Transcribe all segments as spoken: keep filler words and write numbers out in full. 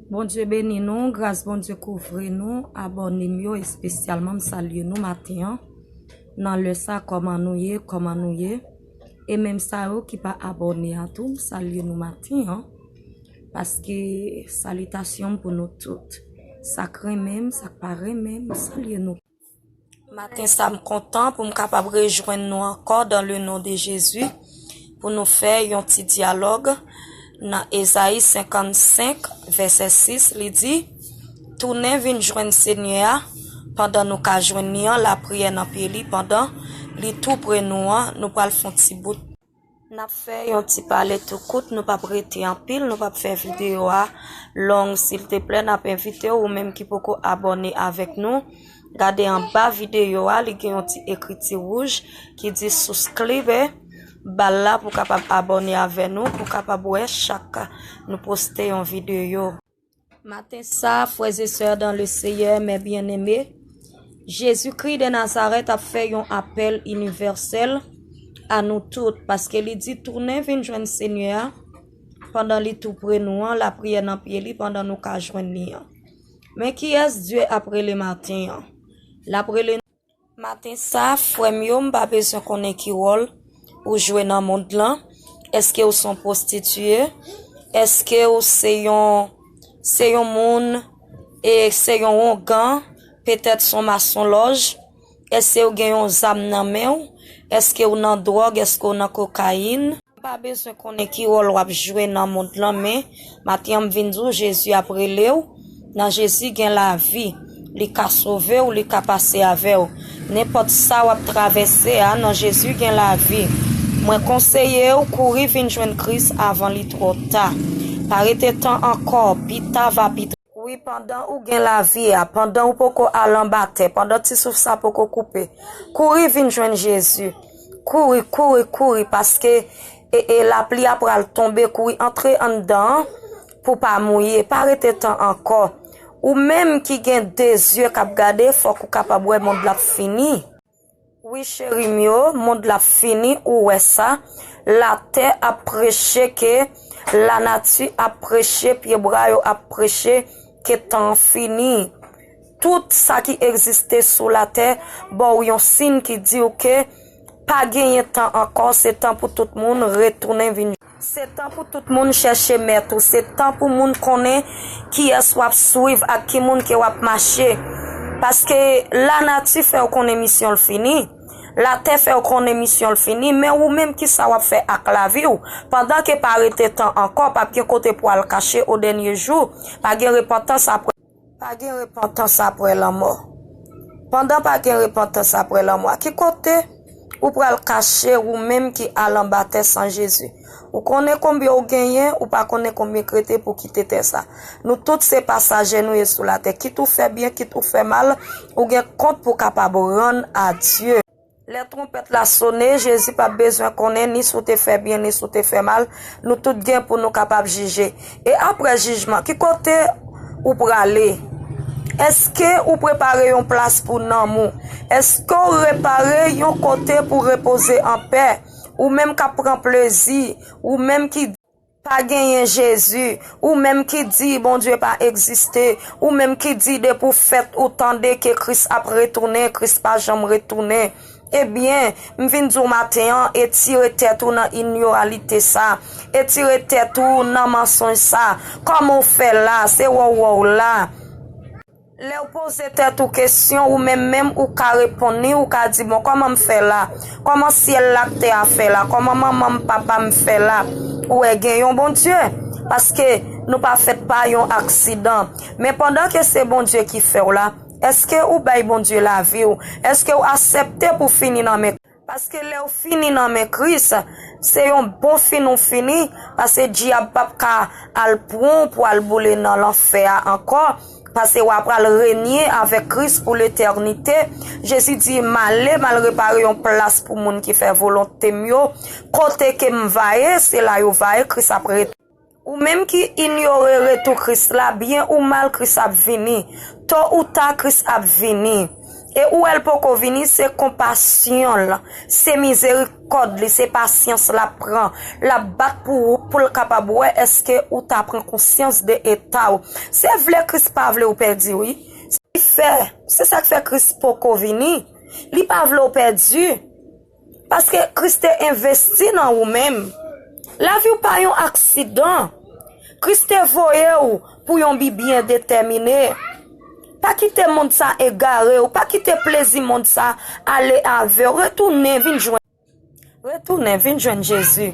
Bondye beni nou, gras Bondye kouvri nou, abòne m yo espesyalman, m salye nou maten an. Nan lè sa, kòman nou ye, kòman nou ye? E menm sa yo ki pa abòne a tou, m salye nou maten an. Paske salitasyon m pou nou tout. Sa k renmen m, sa k pa renmen m, m salye nou. Maten sa, m kontan pou m kapab rejwenn nou ankò dans le nom de Jésus, pou nou fè yon ti dyalòg nan Ezayi senkannsenk, vèsè sis, li di, tounen vin jwenn Senyè a, pandan nou ka jwenn li an, lapriyè nan pye li, pandan li tou pre nou an, nou pral fè yon ti bout. N ap fè yon ti pale tou kout, nou p ap rete anpil, nou p ap fè videyo a long, silteplè, n ap envite w, ou menm ki poko abòne avèk nou, gade anba videyo a, li gen yon ti ekriti wouj ki di subscribe, ba l la pou w kapab abòne avè nou, pou w kapab wè chak nou poste yon videyo. Maten sa, frè e sè dans le Seigneur, mes bien-aimés, Jezikri de Nazarèt ap fè yon apèl inivèsèl a nou tout, paske li di, tounen vin jwenn Senyè a, pandan li tou pre nou an, lapriyè nan pye li, pandan nou ka jwenn li an. Men kiyès Dye ap rele maten an? L ap rele Maten sa, frè m yo, m pa bezwen konnen ki wòl ou jwe nan mond lan. Èske ou se yon pwostitiye? Èske ou se yon, se yon moun, e se yon wongan? Petèt se yon masonlòj? Èske ou gen yon zam nan men w? Èske ou nan dwòg? Èske ou nan kokayin? M pa bezwen konnen ki wòl w ap jwe nan mond lan, men maten an m vin di w, Jezi ap rele w. Nan Jezi gen lavi. Li ka sove w, li ka pase avè w. Nenpòt sa w ap travèse a, nan Jezi gen lavi. Mwen konseye w, kouri vin jwenn Kris avan li twò ta. Pa rete tan ankò, pita va pita. Wi, pandan ou gen lavi a, pandan ou poko al anba tè, pandan ti souf sa poko koupe, kouri vin jwenn Jezi. Kouri, kouri, kouri, paske e, e, lapli a pral tonbe, kouri antre anndan an pou pa mouye, pa rete tan ankò. Ou menm ki gen de zye k ap gade, fòk ou kapab wè mond la ap fini. Wi, cheri m yo, mond la ap fini, ou wè sa. Latè ap preche ke, lanati ap preche, pyebwa yo ap preche ke tan an fini. Tout sa ki egziste sou latè ba w yon siy ki di w ke pa genyen tan ankò, se tan pou tout moun retounen vin. Se tan pou tout moun chèche mèt ou, se tan pou moun konnen kiyès w ap swiv ak ki moun ke w ap mache. Paske lanati fè w konnen misyon l fini. Latè fè w konnen misyon l fini, men ou menm kisa w ap fè ak lavi w? Pandan ke pa rete tan ankò, p ap gen kote pou w al kache o dènye jou, pa gen repantans apre. Pa gen repantans apre lanmò. Pandan pa gen repantans apre lanmò, a ki kote ou pral kache ou menm ki al anba tè san Jezi? Ou konnen konbyen ou genyen, ou pa konnen konbyen k rete pou kite tè sa. Nou tout se pasaje nou ye sou latè. Kit ou fè byen, kit ou fè mal, ou gen kont pou kapab rann a Dye. Lè twonpèt la sone, Jezi p ap bezwen konnen ni si w te fè byen, ni si w te fè mal. Nou tout gen pou nou kapab jije. E apre jijman, ki kote ou prale? Èske ou prepare yon plas pou nanm ou? Èske w repare yon kote pou repoze anpè? Ou menm k ap pran plezi, ou menm ki pa genyen Jezi, ou menm ki di Bondye pa egziste, ou menm ki di depi w fèt ou tande ke Kris ap retounen, Kris pa janm retounen. Ebyen, m vin di w maten an, etire tèt ou nan inyoralite sa, etire tèt ou nan mansonj sa. Kòman w fè la? Se wè w wè w la. Lè w poze tèt ou kesyon, ou menm menm ou ka reponn li, ou ka di, bon, kòman m fè la? Kòman syèl la ak tè a fè la? Kòman manman m, papa m fè la? Ou wè, gen yon Bondye. Paske nou pa fèt pa yon aksidan. Men pandan ke se Bondye ki fè w la, èske ou bay Bondye lavi w? Èske w aksepte pou fini nan men Paske lè w fini nan men Kris, se yon bon fin ou fini, paske dyab p ap ka al pran w pou al boule nan lanfè a ankò, paske w a pral renye avèk Kris pou letènite. Jezi di, m ale, m al repare yon plas pou moun ki fè volonte m yo, kote ke m va ye, se la yo va ye, Kris ap ret. Ou menm ki inyore retou Kris la, byen ou mal Kris ap vini. To ou ta Kris ap vini. E ou wè l poko vini, se konpasyon l, se mizerikòd li, se pasyans l ap pran. L ap bat pou ou, pou l kapab wè èske ou ta pran konsyans de eta w. Se vle Kris pa vle ou pèdi, wi. Sa k fè, se sa k fè Kris poko vini. Li pa vle w pèdi. Paske Kris te envesti nan ou menm. Lavi w pa yon aksidan. Kris te voye w pou yon bi byen detèmine. Pa kite mond sa egare w, pa kite plezi mond sa ale avè w. Retounen, vin jwenn. Retounen, vin jwenn Jezi.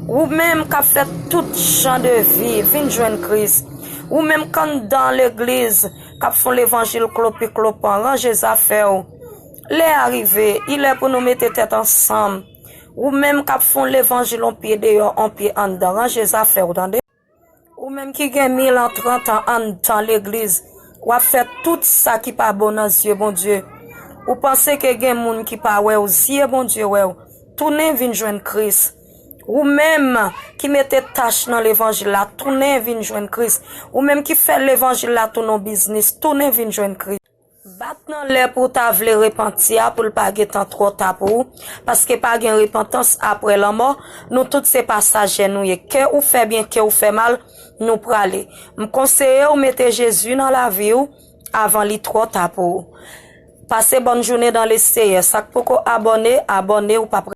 Ou menm k ap fè tout jan de vi, vin jwenn Kris. Ou menm k anndan legliz, k ap fè levanjil klopi klopan, ranje zafè w. Lè a rive, il è pou nou mete tèt ansanm. Ou menm k ap fè levanjil on pye deyò, on pye anndan, ranje zafè w, tande. Ou menm ki gen mil an, trant an anndan legliz, w ap fè tout sa ki pa bon nan zye Bondye. Ou panse ke gen moun ki pa wè w, zye Bondye wè w. Tounen vin jwenn Kris. Ou menm ki mete tach nan levanjil la, tounen vin jwenn Kris. Ou menm ki fè levanjil la tounen yon biznis, tounen vin jwenn Kris. Bat nan lè pou w ta vle repanti a, pou l pa gentan twò ta pou ou, paske pa gen repantans apre lanmò. Nou tout se pasajè nou ye. Ke ou fè byen, ke ou fè mal, nou prale. M konseye w mete Jezi nan lavi w avan li twò ta pou ou. Pase bòn jounen dan le Seyè. Sa k poko abòne, abòne, ou p ap